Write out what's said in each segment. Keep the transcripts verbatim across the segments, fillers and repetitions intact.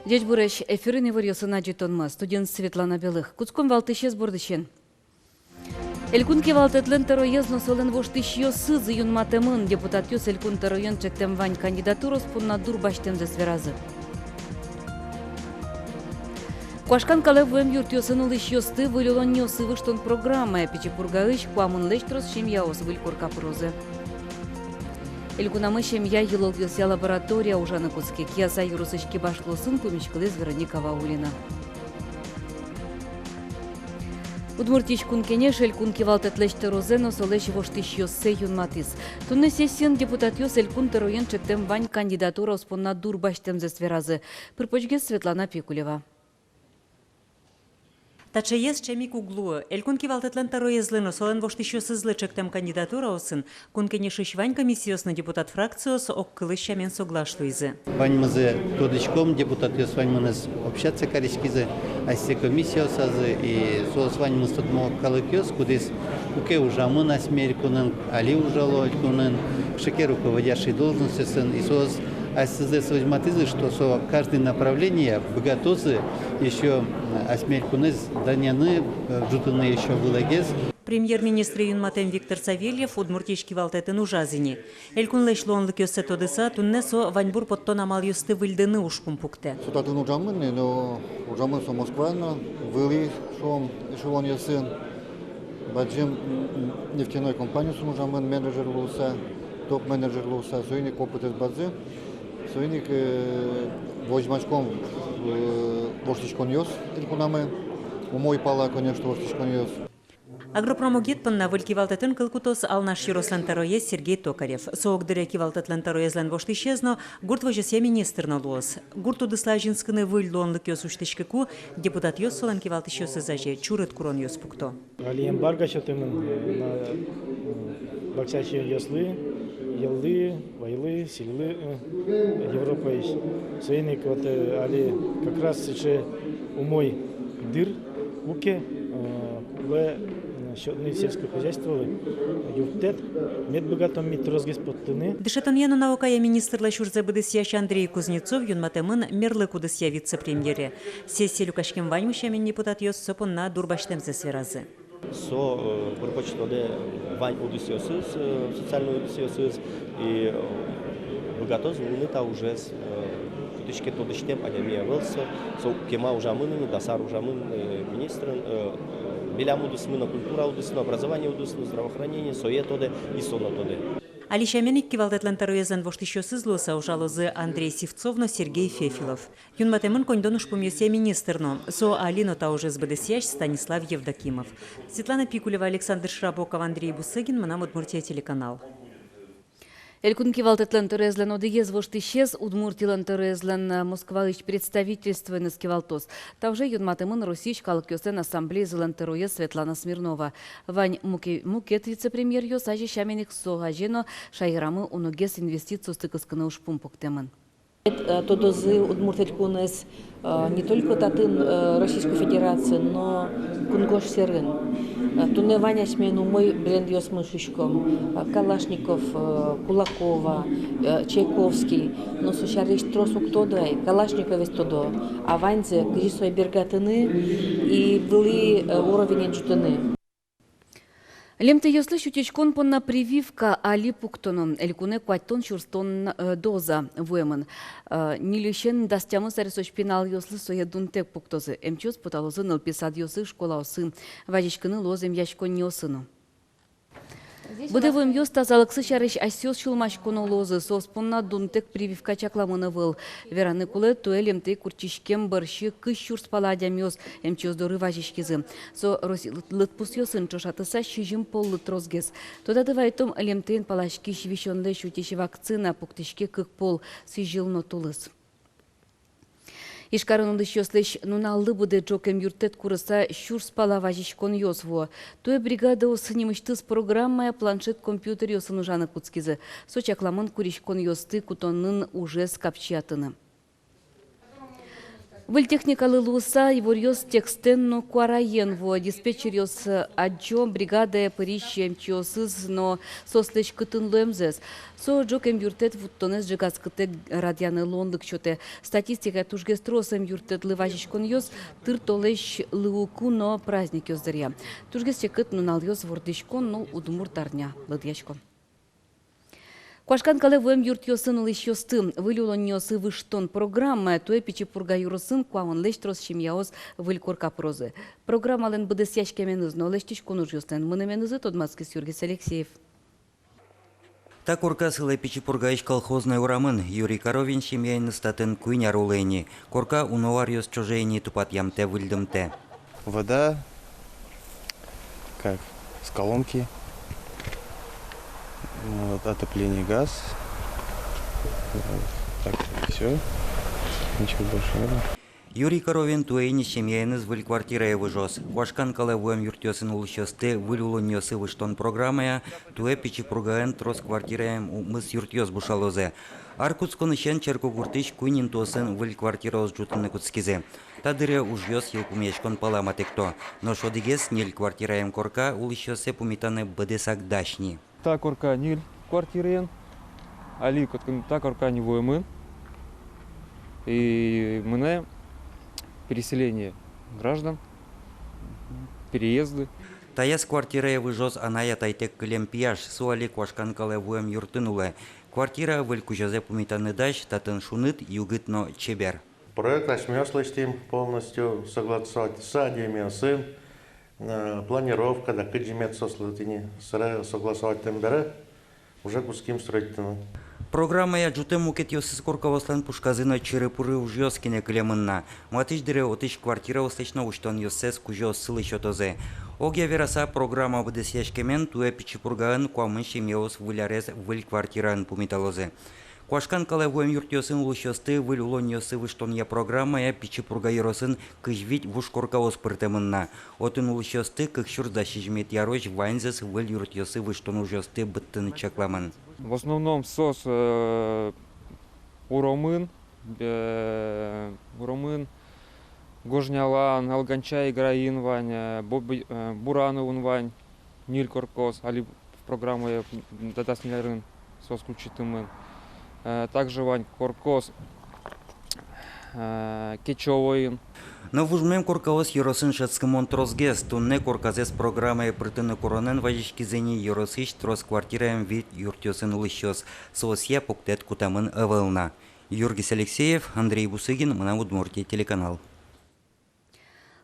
Ӟечбуресь! Эфирын иворъёсын адӟытонмы, студиын Светлана Белых. Кутском валтӥсез бордысен. Элькун кивалтэтлэн тӧроез но солэн воштӥсьёсыз юнматэмын. Депутатъёс элькун тӧроен ӵектэм вань кандидатураос понна дур басьтэмзэс веразы. Куашкан калэ вуэм юртъёсын улӥсьёсты выль улонниосы выжтон программая. Пичи Пургаысь куамынлэсь трос семьяос выль корка пырозы. Элькунамы семья йылолъёсъя лаборатория ужаны кутске. Кияса ёросысь кибашлыосын пумиськылӥз Вероника Ваулина. Удмуртиысь Кун Кенеш элькун кивалтэтлэсь тӧрозэ но солэсь воштӥсьёссэ юнматӥз. Туннэ сессиын депутатъёс элькун тӧроен ӵектэм вань кандидатураос понна дур басьтэмзэс веразы. Пыр-почгес Светлана Пикулева. Таӵеез ӵем ик уг луы. Элькун кивалтэтлэн тӧроезлы но солэн воштӥсьёсызлы ӵектэм кандидатураосын Кун Кенешысь вань комиссиос но депутат фракциос огкылысь сямен соглаш луизы. Ваньмызэ тодӥськом, депутатъёс ваньмыныз общаться кариськизы асьсэ комиссиосазы, и соос ваньмыз тодмо калыкъёс, кудӥз куке ужамын асьме элькунын, али ужало элькунын, кыӵе ке руководящий должностьёсын, и соос асьсэзэс возьматӥзы, что со каждый направление быгатозы ещё, м, асьме элькунэз данъяны, э, ӝутыны ещё вылэгес. Премьер-министрэ юнматэм Виктор Савельев Удмуртиысь кивалтэтын ужаз ини. Элькунлэсь луонлыкъёссэ тодыса, туннэ со ваньбур поттон амалъёсты выльдыны ужпум пуктэ. Со татын ужамын ни, но ужамын со Москваын но, вылӥ, шуом, эшелонъёсын, бадӟым, м, м, нефтяной компаниосын ужамын, менеджер луыса, топ-менеджер луыса, соин ик опытэз бадӟым, соин ик, э, возьмаськом, э, воштӥськонъёс элькунамы, умой пала, конечно, воштӥськонъёс. Агропромогет понна выль кивалтэтын кыл кутоз Алнаш ёрослэн тӧроез Сергей Токарев. Со огдыре кивалтэтлэн тӧроезлэн воштӥсез но, гурт возёсъя министр но луоз. Гурт удыслы азинскыны выль луонлыкъёс усьтӥськыку, депутатъёс солэн кивалтӥсьёсыз азе чурыт куронъёс пукто. Али эмбарго сётэмын на, м, вакчиясьёслы, йӧллы, вайлы, сӥльлы, э, Европаысь. Соин ик вот, э, али как раз сыӵе умой дыр, куке, э, кулэ, э, сётыны сельское хозяйстволы юрттэт, мед быгатом ми тросгес поттыны. Дышетонъя но наукая министрлэсь ужзэ быдэсъясь Андрей Кузнецов юнматэмын мерлык удысъя вице-премьере. Сессия люкаськем ваньмыз сямен депутатъёс со понна дур басьтэмзэс веразы. Со, э, пыр-поч тодэ вань удысъёсыз, э, социальной удысъёсыз, и, э, быгатоз нуыны та ужез, э, кытысь ке тодӥсьтэм адями ӧвӧл со, со кема ужамын ини, дас ар ужамын, э, министрын, э, э, милям удысмы но, культура удысмы но, образование удысмы но, здравоохранение, сое тодэ, и со но тодэ. Али сямен ик кивалтэтлэн тӧроезлэн воштӥсьёсыз луыса ужалозы Андрей Сивцов но Сергей Фефилов. Юнматэмын коньдон ужпумъёсъя министр но, со али но та ужез быдэсъясь Станислав Евдокимов. Светлана Пикулева, Александр Широбоков, Андрей Бусыгин, «Мынам Удмуртие» телеканал. Элькун кивалтэтлэн тӧроезлэн одӥгез воштӥсез Удмуртилэн тӧроезлэн, э, Москваысь представительствоеныз кивалтоз. Та уже юнматэмын Россиысь калыкъёслэн ассамблеязылэн тӧроез Светлана Смирнова. Вань муке-, мукет вице-премьеръёс азе сямен ик со азе но шаерамы уногес инвестициосты кыскыны ужпум пуктэмын. Э, тодозы Удмурт Элькунэз, э, не только татын, э, Российской Федерациын, но кунгож сьӧрын. Э, туннэ вань асьмелэн умой брендъёсмы, шуиськом, э, Калашников, э, Кулакова, э, Чайковский. Но со сярысь трос уг тодо ай, Калашниковез тодо, а ваньзэ, кызьы сое бергатыны и вылӥ, э, уровенен ӝутыны. Лемтэйёслэсь утиськон понна прививка али пуктоно. Элькунэ куатьтон сюрстон, э, доза вуэмын. Э, ньыльысен дас тямыс аресозь пиналъёслы сое дунтэк пуктозы. Эмчиос поталозы нылпи садъёсы, школаосы. Вазиськыны луоз эмъяськонниосы но. Быдэ вуэмъёс тазалыксы сярысь асьсэос сюлмаськоно луозы, соос понна дунтэк прививка чакламын ӧвӧл. Вераны кулэ, туэ лемтэй куртчиськем бӧрсьы кызь сюрс пала адямиос эмчиос доры вазиськизы. Со Россиысь лыд-, лыдпусъёсын ӵошатыса сизьым поллы тросгес. Тодады вайытом, лемтэен паласькись висёнлэсь утись вакцина пуктӥське кык пол, сӥзьыл но тулыс. Ижкарын улӥсьёслэсь нуналлы быдэ ӝокем юрттэт курыса сюрс пала вазиськонъёс вуо. Туэ бригадаос нимысьтыз программая планшет компьютеръёсын ужаны кутскизы. Со чакламын куриськонъёсты кутонын ужез капчиятыны. Выль техникалы луыса, иворъёс текстэн но куараен вуо. Диспетчеръёс адӟо бригадае пырись эмчиосыз но соослэсь кытын луэмзэс. Со ӝог эмъюрттэт вуттонэз ӝегатскытэк радъяны луонлык сётэ. Статистикая тужгес трос эмъюрттэтлы вазиськонъёс тыр толэзь луыку но праздникъёс дыръя. Тужгес секыт нуналъёс вордӥськон но удмурт арня лыдъяськон. Куашкан калэ вуэм юртъёсын улӥсьёсты выль улонниосы выжтон программая туэ Пичи Пурга ёросын куамынлэсь трос семьяос выль корка пырозы. Программалэн быдэсъяськеменыз но лэсьтӥськон ужъёслэн мынэменызы тодматскиз Юргис Алексеев. Та корка сылэ Пичи Пургаысь Колхозной урамын. Юрий Коровин семьяеныз татын куинь ар улэ ини. Корка уно аръёс ӵоже ини тупатъямтэ-выльдымтэ. Вода, как с колонки. Вот, отопление, газ. Так, всё. Ничего больше не было. Юрий Коровин туэ ини семьяеныз выль квартирае выжоз. Куашкан калэ вуэм юртъёсын улӥсьёсты выль улонниосы выжтон программая туэ Пичи Пургаын трос квартираем укмыс юртъёс бушалозы. Ар кутсконысен Черкогуртысь куинь интыосын выль квартираос ӝутыны кутскизы. Та дыре ужъёс йылпумъяськон пала матэкто. Нош одӥгез ньыль квартираем корка улӥсьёссэ пумитаны быдэсак дась ни. Та корка ньыль квартираен, али котькин та корка ни вуэмын. И мынэ переселение граждан, переезды. Таяз квартирае выжоз анай-атайтэк кылем пияш, со али Куашкан калэ вуэм юртын улэ. Квартира выль кузёзэ пумитаны дась, татын шуныт, югыт но чебер. Проект асьмеос лэсьтӥм полностью согласовать с адямиосын, э, планировка да кызьы мед соослы тӥни сыре согласовать тӥни бере, уже кутским строить тӥни. Программая ӝутэм мукетъёсыз коркаослэн пушказы но чыры-пуры ужъёс гинэ кылемын на. Матысь дыре отысь квартираослэсь но усьтонъёссэс кузёоссылы сётозы. Огъя вераса, программа быдэсъяськемен туэ Пичи Пургаын куамын семьяос выль арез выль квартираын пумиталозы. Куашкан калэ вуэм юртъёсын улӥсьёсты выль улонниосы выжтонъя программая Пичи Пурга ёросын кызь вить вуж коркаос пыртэмын на. Отын улӥсьёсты кык сюрс дас сизьыметӥ арозь ваньзэс выль юртъёсы выжтон ужъёсты быдтыны чакламын. В основном соос, э, Уромын, э, Уромын, Гожнялан, Алганча-Играын вань, э, Бобы-, э, Бурановын вань, ньыль коркаос, али в программае, м, дас ньыль арын соос включитэмын. Э, также вань коркаос, э, Кечёвоын. Но вужмем коркаос ёросын шӧдскымон тросгес. Туннэ корказэс программае пыртыны куронэн вазиськизы ни ёросысь трос квартираем вить юртъёсын улӥсьёс. Соосъя пуктэт кутэмын ӧвӧл на. Юргис Алексеев, Андрей Бусыгин, «Мынам Удмуртие» телеканал.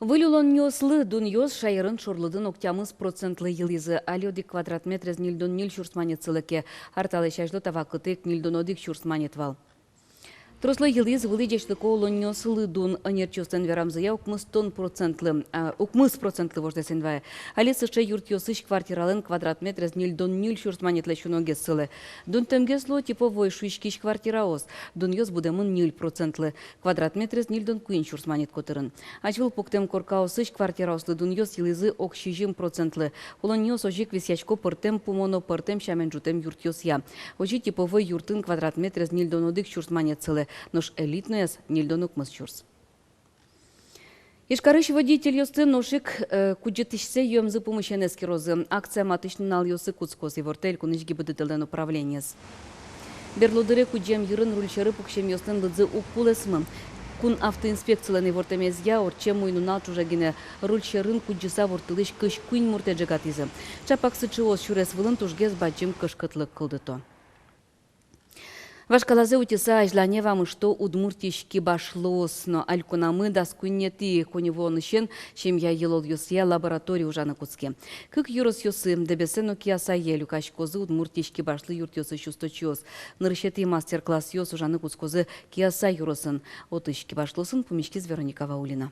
Выль улонниослы дунъёс шаерын шорлыдын ог тямыс процентлы йылӥзы. Али одӥг квадрат метрез ньыльдон ньыль сюрс манет сылэ ке, ар талэсь азьло та вакытэ ик ньыльдон одӥг сюрс манет вал. Трослы йылӥз вылӥ ӟечлыко улонниослы дун. Ӧнерчиослэн верамзыя, укмыстон процентлы, а, укмыс процентлы, вождэс эн вае. Али сыӵе юртъёсысь квартиралэн квадрат метрез ньыльдон ньыль сюрс манетлэсь уногес сылэ. Дунтэмгес луо типовой шуиськись квартираос. Дунъёс будэмын ньыль процентлы. Квадрат метрез ньыльдон куинь сюрс манет котырын. Азьвыл пуктэм коркаосысь квартираослы дунъёс йылӥзы ог сизьым процентлы. Улонниос озьы ик висъясько пӧртэм пумо но пӧртэм сямен ӝутэм юртъёсъя. Озьы типовой юртын квадрат метрез ньыльдон одӥг сюрс манет сылэ, нош элитнояз ньыльдон укмыс сюрс. Ижкарысь водительёсты нош ик, э, кудӟытӥсьсэ юэмзы пумысен эскерозы. Акция матысь нуналъёсы кутскоз, ивортэ элькунысь ГИБДД-лэн управлениез. Берло дыре кудӟем йырын руль сьӧры пуксемъёслэн лыдзы уг кулэсмы. Кун автоинспекцилэн ивортэмезъя, ортчем уй-нунал ӵоже гинэ руль сьӧрын кудӟыса ворттылӥсь кызь куинь муртэ ӝегатӥзы. Чапак сыӵеос сюрес вылын тужгес бадӟым кышкытлык кылдыто. Вашкалазэ утьыса азьлане вамышто Удмуртиысь кибашлыос но. Элькунамы дас куинетӥ коньывуонысен семья йылолъёсъя лаборатория ужаны кутске. Кык ёросъёсы, Дэбесэн но Киясае, люкаськозы Удмуртиысь кибашлы юртъёсысь усточиос. Нырысетӥ мастер-классъёс ужаны кутскозы Кияса ёросын. Отысь кибашлыосын пумиськиз Вероника Ваулина.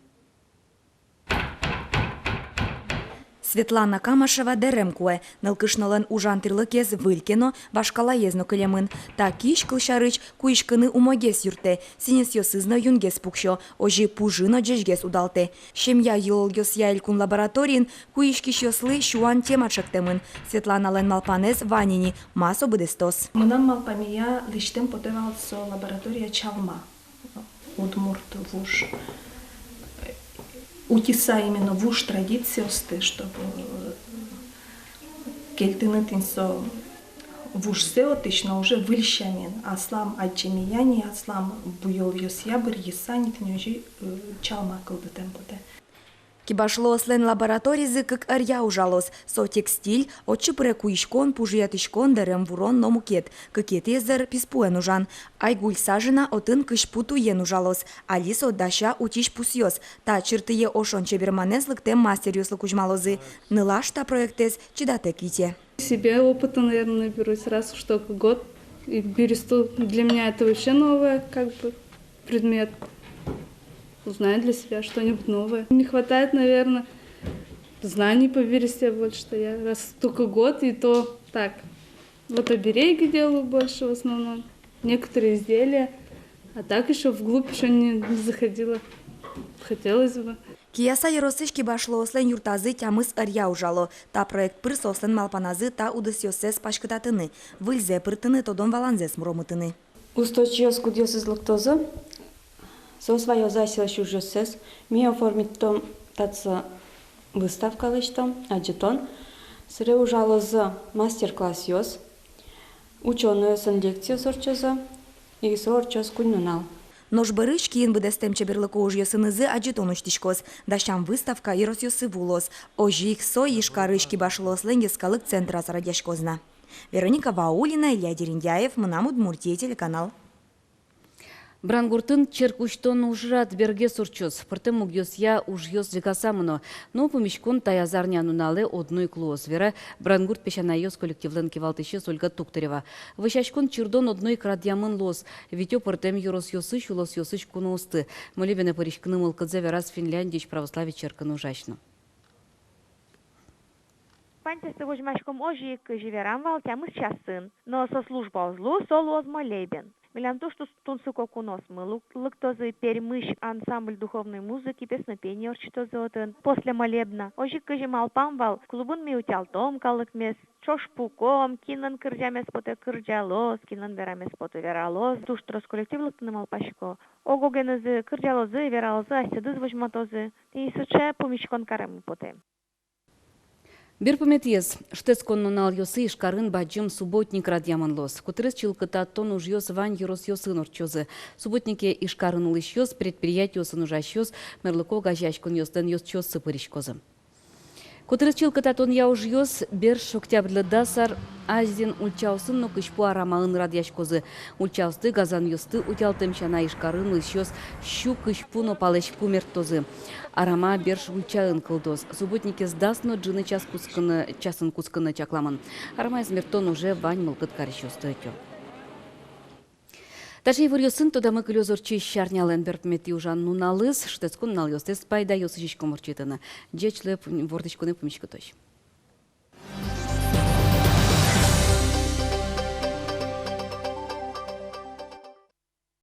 Светлана Камашева дэрем куэ. Нылкышнолэн ужан тӥрлыкез выль ке но, вашкалаез но кылемын. Та киысь, кылсярысь, куиськыны умойгес юрттэ, сӥньысъёсыз но юнгес пуксё, озьы пужы но ӟечгес удалтэ. Семья йылолъёсъя элькун лабораториын куиськисьёслы сюан тема чектэмын. Светланалэн малпанэз вань ини, ма со быдэстоз. Мынам малпамея, лэсьтэм потэ вал со лаборатория чалма. Удмурт вуж, утиса именно вуж традициосты, чтобы кельтыны тӥни со вужсэ отысь, но уже выль сямен, аслам адӟемъя ни, аслам буёлъёсъя быръыса ни тӥни озьы, э, чалма кылдытэм потэ. Кибашлыослэн лабораторизы кык ӧръя ужалоз. Со текстиль, отчы пыре куиськон, пужъятӥськон, дэрем вурон но мукет. Кыкетӥез дыр писпуэн ужан. Айгуль Сажина отын кызьпу туен ужалоз. Али со дася утись пусъёс. Та чыртые ошон чеберманэз лыктэм мастеръёслы кузьмалозы. Нылаш та проектэз чидатэк вите. Себе опыта, наверное, наберусь, раз уж только год. И бересту для меня это вообще новое, как бы, предмет. Узнаю для себя что-нибудь новое. Не хватает, наверное, знаний по бересте больше, что я раз только год, и то так. Вот обереги делаю больше в основном. Некоторые изделия. А так ещё вглубь ещё не, не заходила. Хотелось бы. Кияса ёросысь кибашлыослэн юртазы тямыс ӧръя ужало. Та проект пыр соослэн малпаназы та удысъёссэс паськытатыны, выльзэ пыртыны, тодон-валанзэс муромытыны. Усточиос кудъёсыз лыктозы, соос ваёзы асьсэлэсь ужъёссэс. Ми оформить каром татчы выставка лэсьтом, адӟытон. Собере ужалозы мастер-классъёс, учёнойёсын лекциос ортчозы, и со ортчоз куинь нунал. Нош бӧрысь киын быдэстэм чеберлыко ужъёсынызы адӟытон усьтӥськоз. Дасям выставка ёросъёсы вуоз. Озьы ик со Ижкарысь кибашлыослэн йӧскалык центраз радъяськоз на. Вероника Ваулина, Илья Дерендяев, «Мынам Удмуртие» телеканал. Брангуртын черк усьтон ужрад бергес ортчоз. Пӧртэм мугъёсъя ужъёс ӝегаса мыно. Но пумиськон таяз арня нуналэ одно ик луоз, вера Брангурт песянайёс коллективлэн кивалтӥсез Ольга Туктарева. Вӧсяськон-чирдон одно ик радъямын луоз. Витё пӧртэм ёросъёсысь, улосъёсысь куноосты. Молебенэ пыриськыны мылкыдзэ вераз Финляндиысь православие черкын ужась но. Паньтэсты возьмаськом озьы ик, кызьы верам вал, тямыс часын. Но со служба уз лу, со луоз молебен. Милям туж тус-, тунсыко куноосмы лык-, лыктозы. Пермысь ансамбль духовной музыки песнопение ортчытозы отын. После молебна, озьы ик, кызьы малпам вал, клубын ми утялтом калыкмес, ӵош пуком, кинлэн кырӟамез потэ — кырӟалоз, кинлэн верамез потэ — вералоз. Туж трос коллектив лыктыны малпасько. Ог-огенызы кырӟалозы, вералозы, асьсэдыз возьматозы. Тӥни сыӵе пумиськон кареммы потэ. Берпуметӥез. Шутэтскон нуналъёсы Ижкарын бадӟым субботник радъямын луоз. Котырес чылкытатон ужъёс вань ёросъёсын ортчозы. Субботнике Ижкарын улӥсьёс, предприятиосын ужасьёс, мерлыко огазеяськонъёслэн ёзчиоссы пыриськозы. Котырес чылкытатонъя ужъёс Берш, Октябрьлы дас ар, Азьын ульчаосын но кызьпу арамаын радъяськозы. Ульчаосты, газонъёсты утялтэм сяна, Ижкарын улӥсьёс сю кызьпу но палэзьпу мерттозы. Арама Берш ульчаын кылдоз. Субботникез дас но ӝыны час кутскыны, часын кутскыны чакламын. Арамаез мерттон уже вань мылкыд карисьёсты ӧтё. Таӵе иворъёсын тодамы кылёз ортчись арнялэн берпуметӥ ужан нуналыз. Шутэтскон нуналъёстэс пайдаё сӥзиськом ортчытыны. Ӟеч луэ, пум-, вордӥськонэ пумиськытозь.